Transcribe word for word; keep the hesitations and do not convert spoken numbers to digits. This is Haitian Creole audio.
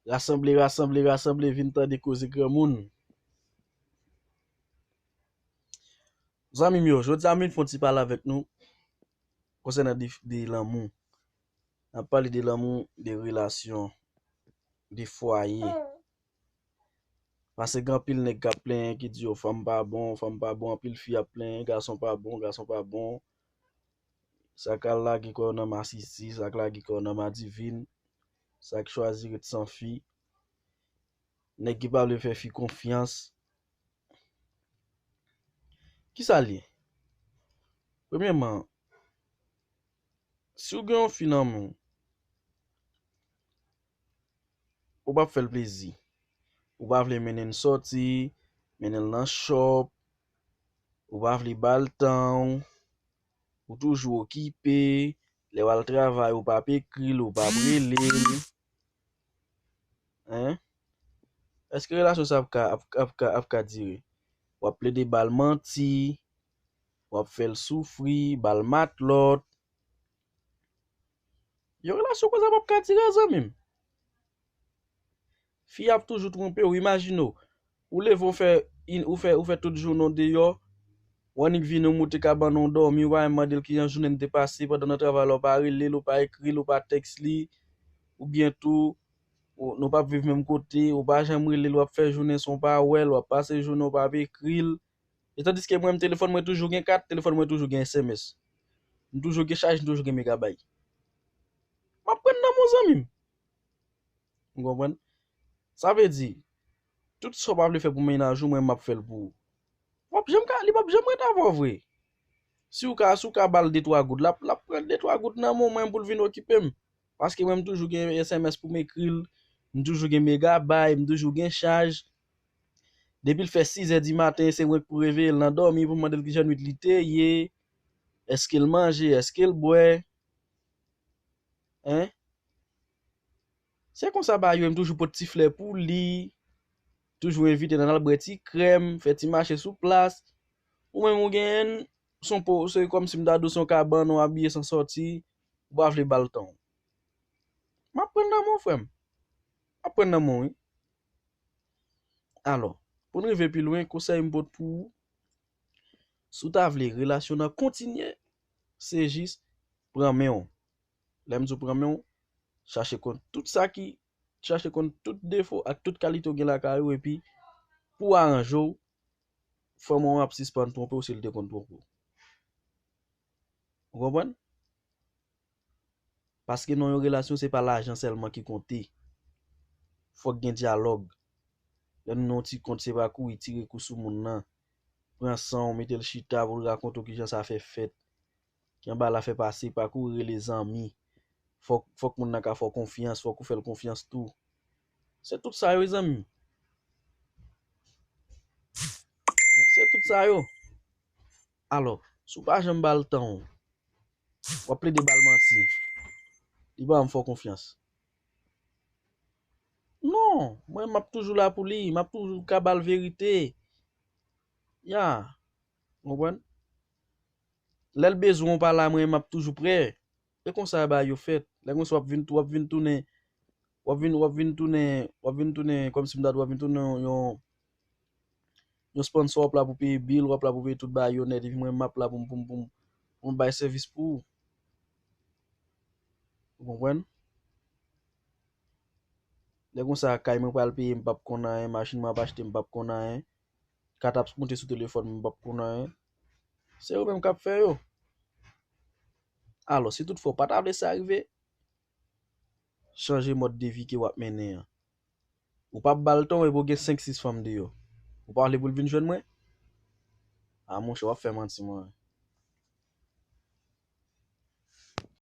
Rasanble, rasanble, rasanble, vin tande koze granmoun. Zanmi m yo, jodi a m vin fè yon ti pale avèk nou konsènan de, de lanmou. N ap pale de lanmou, de relasyon, de fwaye. Paske gen anpil nèg k ap plenyen ki di yo fanm pa bon, fanm pa bon, anpil fi ap plenyen, gason pa bon, gason pa bon. Sa k al lage kò yo nan masisi, sa k lage kò yo nan madivin, sa k chwazi ret san fi. Nèg ki pa vle fè fi konfyans. Kisa l ye? Premyèman, si w gen yon fi nan men w, ou p ap fè l plezi. Ou pa vle mennen l sòti, mennen l nan shop, ou pa vle ba l tan w, ou toujou okipe, lè w al travay, ou p ap ekri l, ou p ap rele l. Hein? Èske relasyon sa ap ka, ap, ap ka, ap ka dire? W ap plede ba l manti, w ap fè l soufri, ba l matlòt. Yon relasyon konsa p ap ka dire, zanmi m. Fi ap toujou twonpe w, imajine w. Ou leve, ou fè, in- ou fè, ou fè tout jounen w deyò, w annik vini, w moute kabann ou, w dòmi, ou pa menm mande l kijan jounen l te pase, pandan nan travay la, ou pa rele l, ou pa ekri l, ou pa tèks li, oubyen tou, ou- nou p ap viv menm kote, ou pa janm rele l, w ap fè jounen san w pa wè l, w ap pase jounen, w p ap ekri l. E tandiske mwen menm, telefòn mwen toujou gen kat, telefòn mwen toujou gen S M S. M toujou gen chaj, m toujou gen megabay. M ap pran nan men w, zanmi m. Ou konprann? Sa vle di, tout sa w pa vle fè pou mennaj ou, mwen, m ap fè l pou ou. W ap janm ka, li p ap janm ret avè w vre. Si w ka, si w ka ba l de twa goud, l ap, l ap pran de twa goud nan men w, mwen, pou l vin okipe m. Paske mwen, m toujou gen S M S pou m ekri l, m toujou gen megabay, m toujou gen chaj. Depi l fè sizè di maten, se mwen k pou reveye l nan dòmi pou m mande l kijan nwit li te ye, èske l manje, èske l bwè. Hein? Se konsa bagay yo, m toujou pot ti flè pou li, toujou envite l al bwè ti krèm, fè ti mache sou plas. Ou menm ou genyen, se yon po, se kòmsi m ta di w se yon kabann, ou abiye san sòti, ou pa vle ba l tan w. M ap pran nan men w, frè m. M ap pran nan men w, wi. Alò, pou n rive pi lwen, konsèy m pot pou ou, si w ta vle relasyon nan kontinye, se jis pran men w. Lè m di w pran men w, chache konn tout sa ki, chache konn tout defo ak tout kalite w gen lakay ou, epi pou w aranje w, fanm ou an ap sispann twonpe w si l te konn twonpe w. Ou konprann? Paske nan yon relasyon, se pa lajan sèlman ki konte. Fòk gen dyalòg. Lè nou nan yon ti kont, se pa kouri tire kou sou moun nan. Pran san w, mete l chita pou l rakonte w kijan sa fè fèt. Ki anba l ap fè pase, pa kouri rele zanmi. Fòk, fòk moun nan ka fè w konfyans, fòk ou fè l konfyans tou. Se tout sa yo, zanmi. Se tout sa yo. Alò, si w pa janm ba l tan w, w ap plede ba l manti. Li pa janm fè w konfyans. Non, mwen, m ap toujou la pou li, m ap toujou ka ba l verite. Ya, w konprann? Lè l bezwen w pa la, mwen, m ap toujou prè. E konsa bagay yo fèt. Lè konsa w ap vin, w ap vin tounen, w ap vin, w ap vin tounen, w ap vin tounen, kòmsi m ta di w ap vin tounen yon, yon, yon sponsor, w ap la pou peye bil, w ap la pou peye tout bagay yo nèt, epi mwen, m ap la pou m, pou m, pou m, pou m bay sèvis pou ou. Ou konprann? Lè konsa, kay mwen pral peye, m p ap konn anyen, machin mwen ap achte, m p ap konn anyen. Kat ap monte sou telefòn, m p ap konn anyen. Se ou menm k ap fè yo. Alò, si toutfwa w pa ta vle sa rive, chanje mòd de vi ke w ap mennen an. Ou p ap ba l tan w epi w gen senk, sis fanm deyò. Ou pa vle pou l vin jwenn mwen? A monchè, w ap fè manti mwen.